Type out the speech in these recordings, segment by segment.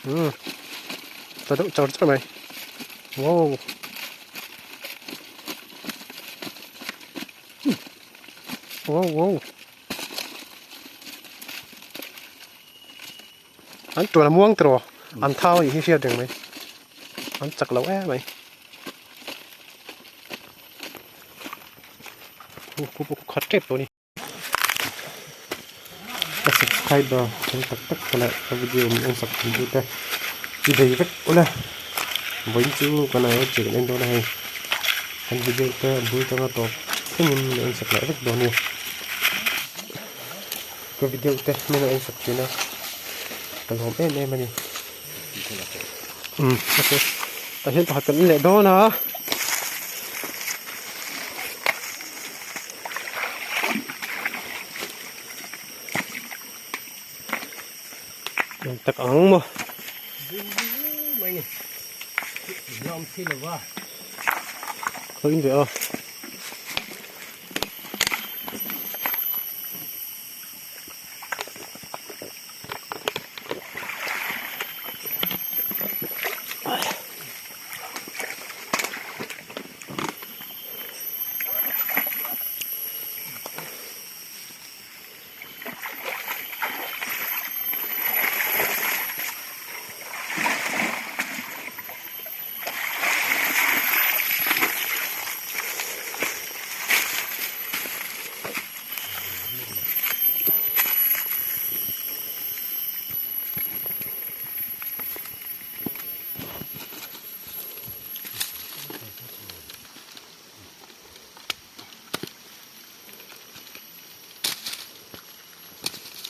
Umm tla deuh char char mai wow wow wow an tuan a muang tawh an thau a nih hi hriat reng mai an chak lo em mai khu pawh khat tep tawh a ni. Ka subscriber then tak tak te leh ka video min en sak thin tu te i bei vek ule vawiin chu kan ai che kan en dawn a hei kan video te a bul tanga tawp thlengin min en sak leh vek dawn a ni ka video te min lo en sak thin a ka lawm em em a ni umm tah hian pakhat kan en leh dawn a. Tak ang maw khaw in ve a.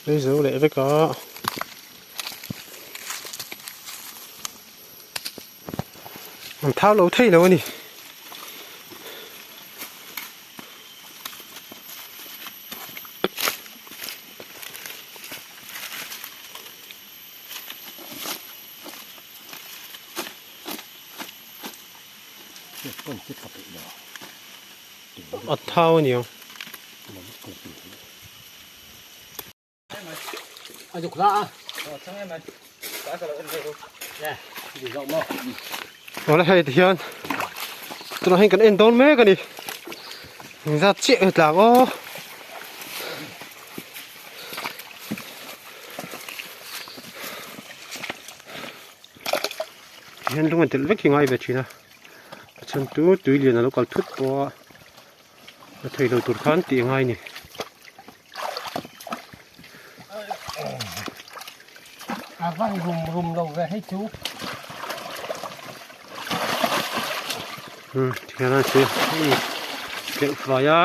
Hei zo leh vek a. An thau lo thei lo a ni. A thau a niang. Awle hei tihian tunah hian kan en dawn mek a ni engzat chiah nge tlang aw. Hian lung an telh vek hi ngai ve thin a a chhan chu tui lian a lo kal thut pawh a a thei lo tur khan tih a ngai a ni. A van rum rum lo ve hei chu. Hmm thian a si tleuh fai a.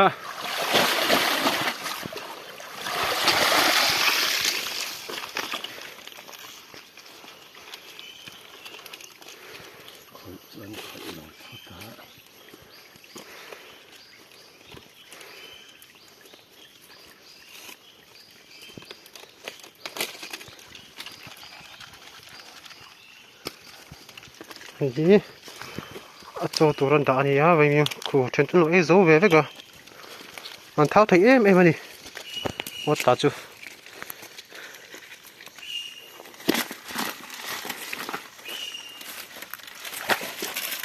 Hei hi a chaw tur an dah a ni a vawiin khu then chu an lo ei zo ve vek a an thau thei em em a ni aw tah chu.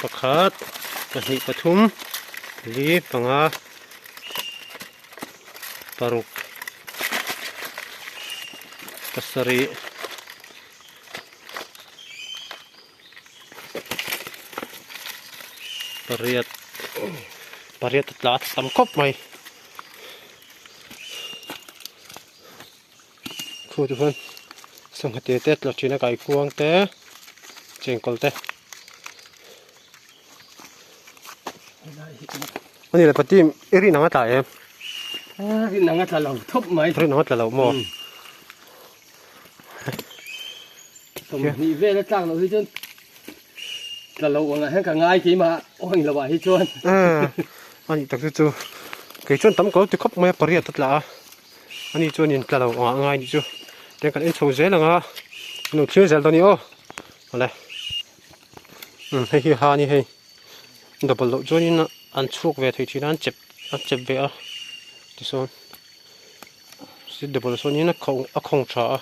Pakhat pahnih pathum li panga paruk pasarih pariat pariat a tla tam khawp mai. Khu chu khan sangha te te tla thin a kaikuang te chengkawl te ani le pati i rin ang a tla em rin ang a tla lo thawp mai rin ang a tla lo maw sawmhnih vel a tlak loh hi chuan tla lo ang ah hian ka ngai keimah awih loh ah hi chuan ani tak chu chu kei chuan tam ko ti khawp mai a pariat a tla a. Ani chuanin tla lo angah ngai nih chu tiang kan en chho zel ang a an lo thlir zel dawn a ni aw awle umm hei hi ha a ni hei double loh chuanin an chhuak ve thei thin a an chep an chep ve a tisawn double sawnin a khawng a khawng tha a.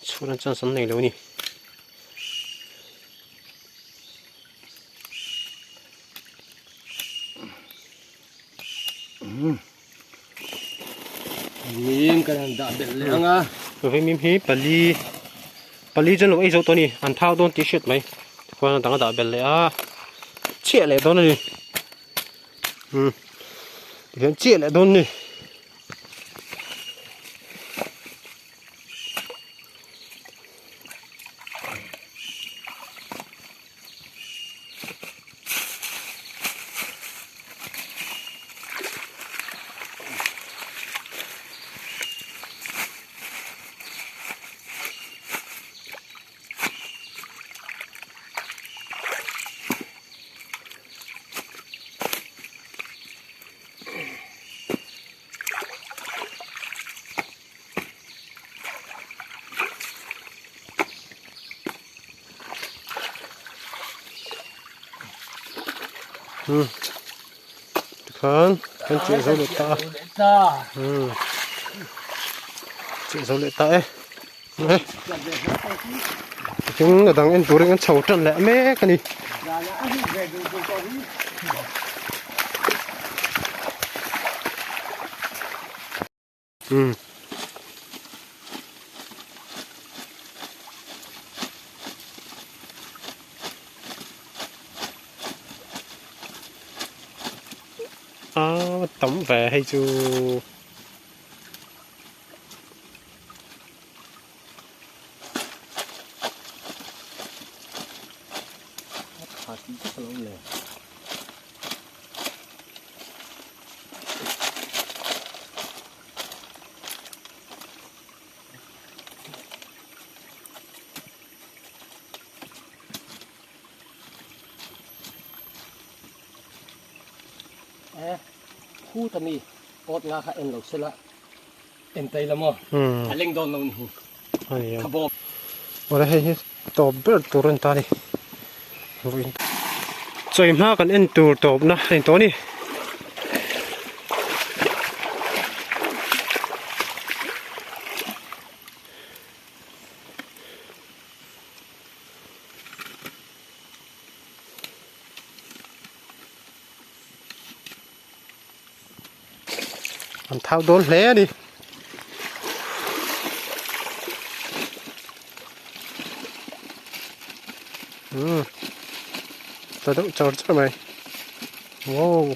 Chhun an chance an nei lo a ni. Mim kan han dah belh leh ang a. Vawimim hi pali pali chuan lo ei zo tawh a ni. An thau dawn tih hriat mai. Tikhuan a dang a dah belh leh a. Chiah leh dawn a ni. Umm tihian chiah leh dawn a ni. Um tikhan kan cheh zo leh ta a um cheh zo leh ta e Tin a dang en turin an chho tan leh mek a ni. Um. A tam ve hei chu. E khuta mi awt nga kha en lo sela en tai la maw a leng dawn lo ni hi kha bawm. Awle hei hi tawp ber tur a ni ta a ni vawiin chawi hma kan en tur tawpna a ni tawh a ni. An thau dawn hle a ni. Umm ta deuh char char mai. Wow.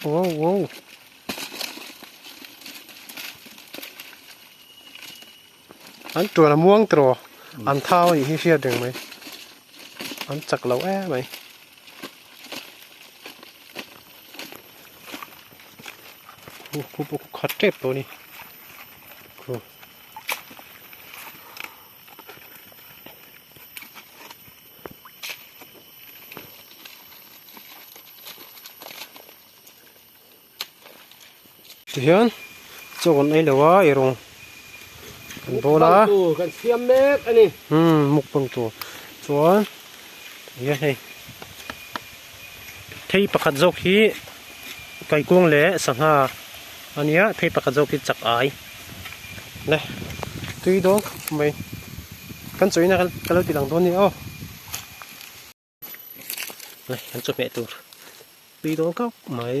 Wow wow. An tuan a muang tawh an thau a nih hi hriat reng mai an chak lo em mai. Khu khu pawh khu khat tep tawh a ni khu. Tihian chaw kan ei lo a eirawng kan bawl a kan siam mek a ni umm mukbang tur chuan tihian hei thei pakhat zawk hi kaikuang leh sangha a nia thei pakhat zawk hi chak ai le tui dawn khawp mai kan chawina ka lo ti lang dawn a ni aw. Hei an chawhmeh tur tui dawn khawp mai.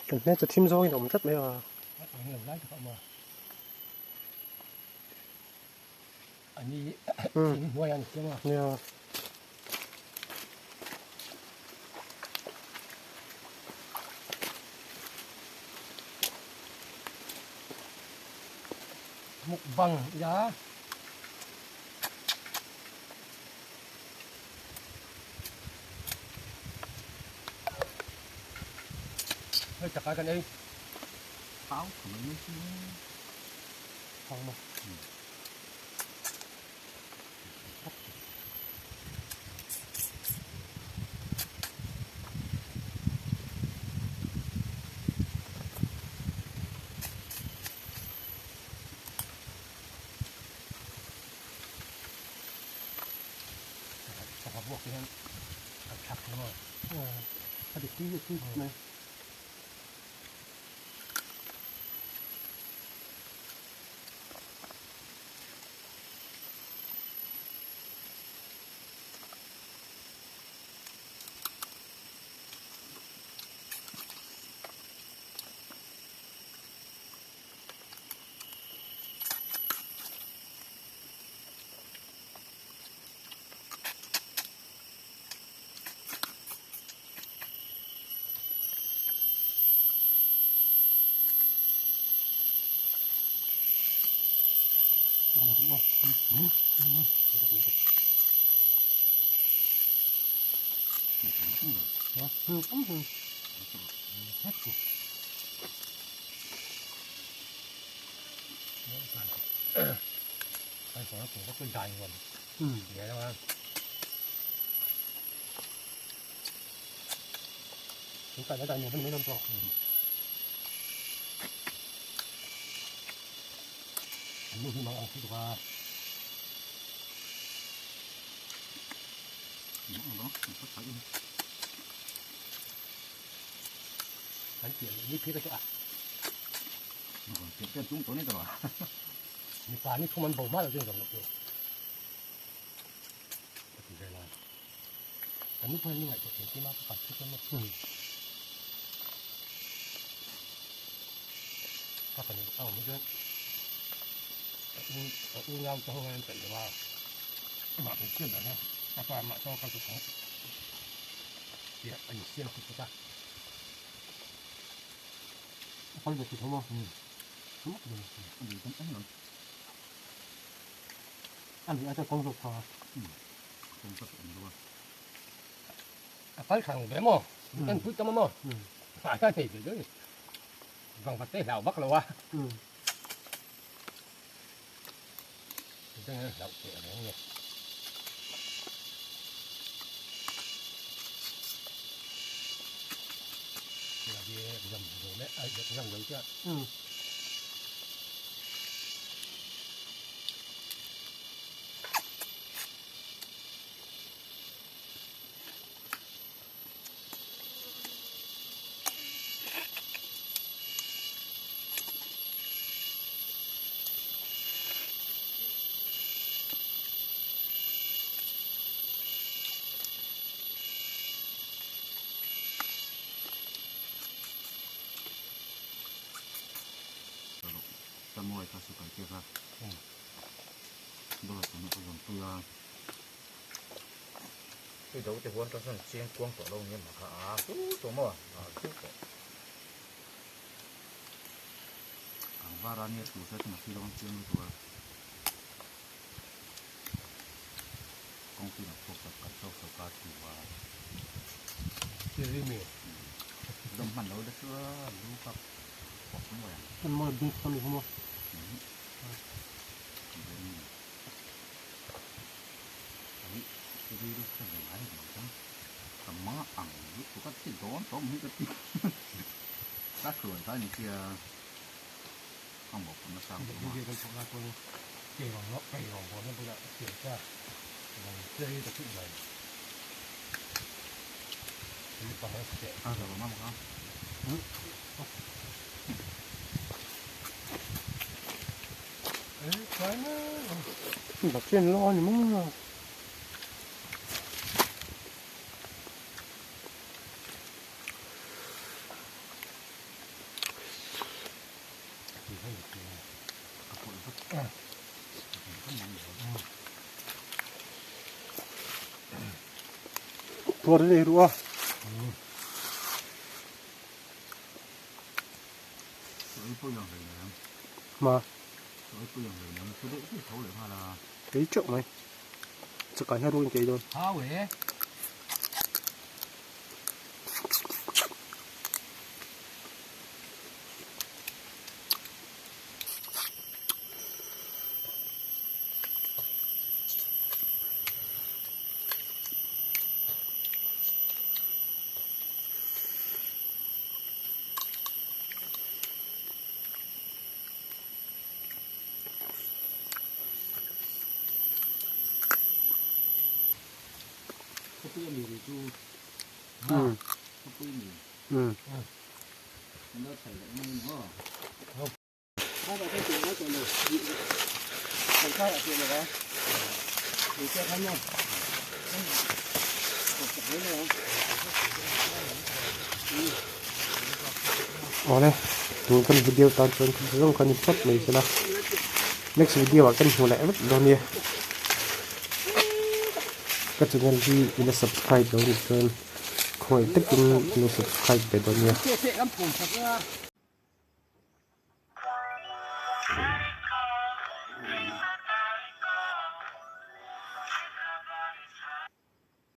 Kan hmel chu thim zawngin a awm tlat mai a. Nia. Mukbang ya. Hei takah kan ei. Pau. Pau maw. vuak te hian an thlak thei maw? A dik tui tui khawp mai. Chúng ta đã đại nhiều hơn mấy năm rồi. Anh nuôi mà ông cứ qua. Anh chuyện như thế đó à. Chuyện chúng tôi này rồi. 你把你出门跑马了这种的。thì là anh lúc này như vậy thì cái mà phải thức lắm. Các bạn ở mấy cái u nhau cho anh tỉnh vào mà cũng chưa được nha. Các bạn mà cho các chú thì anh xem cái ta. Phải được thì không? Ừ. Anh thì ăn cho con ruột hả? Phải khẳng bé mò, ăn phút cho mò, phải cái này thì chứ, vòng vật tế đào bắc là qua, cho nên đậu trẻ đấy nhỉ. Là đi dầm rồi đấy, ai dầm rồi chứ. Mồi ta sẽ phải kia ra. Đó là nó có dòng tôi Cái đầu thì huấn cho sân chiên quăng tổ lâu nhưng mà khá chú tổ mò à chú tổ. Càng va ra nhiệt tủ sẽ mà khi đó chiên với tôi. Công ty là thuộc tập cả châu sở cá chủ và. Cái gì mình? Đồng hẳn đâu đấy xưa lưu cặp. Con mò đúng con không mò. Các người ta như kia không một nó sao Như kia cái chỗ là con cây vòng nó cây vòng nó bây giờ kiểm tra chơi cái chuyện này. À rồi mà không. Đặt trên lo thì mong là đây rồi. Mà cái chỗ này chắc cả nhà đuôi cái rồi. Hả vậy? Awle tun kan video tan chuan kha zawng kha ni phawt mai sela next video ah kan hmu leh vek dawn nia ka channel hi ila subscribe lo nih chuan khawngaih takin ilo subscribe ve dawn nia.